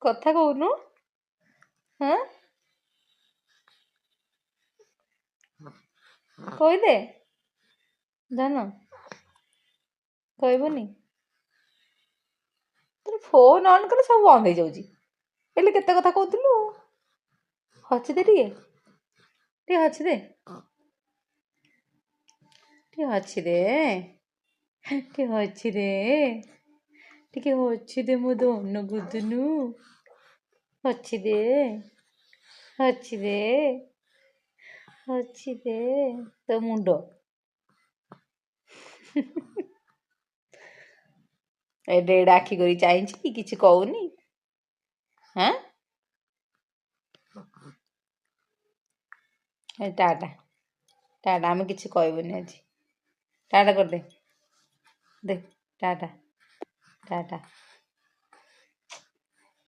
କଥା କହୁନୁ? ହଁ, କହିଦେ ଧନ, କହିବୁନି? ତୋର ଫୋନ୍ ଅନ୍ କଲେ ସବୁ ବନ୍ଦ ହେଇଯାଉଛି। ହେଲେ କେତେ କଥା କହୁଥିଲୁ। ହସି ଦେ ଟିକେ, ଟିକେ ହସି ଦେ, ଟିକେ ହସି ଦେ, ଟିକେ ହସି ଦେ, ଟିକେ ହସି ଦେ ମୋ ଧନ ଗୁଦୁନୁ। ହସି ଦେ, ହସି ଦେ, ହସି ଦେ ତୋ ମୁଣ୍ଡ। ଏଡେ ଏଡେ ଆଖି କରି ଚାହିଁଛି, କିଛି କହୁନି। ହଁ, ଟାଟା ଟାଟା। ଆମେ କିଛି କହିବୁନି ଆଜି। ଟାଟା କରିଦେ, ଦେ ଟାଟା ଟାଟା।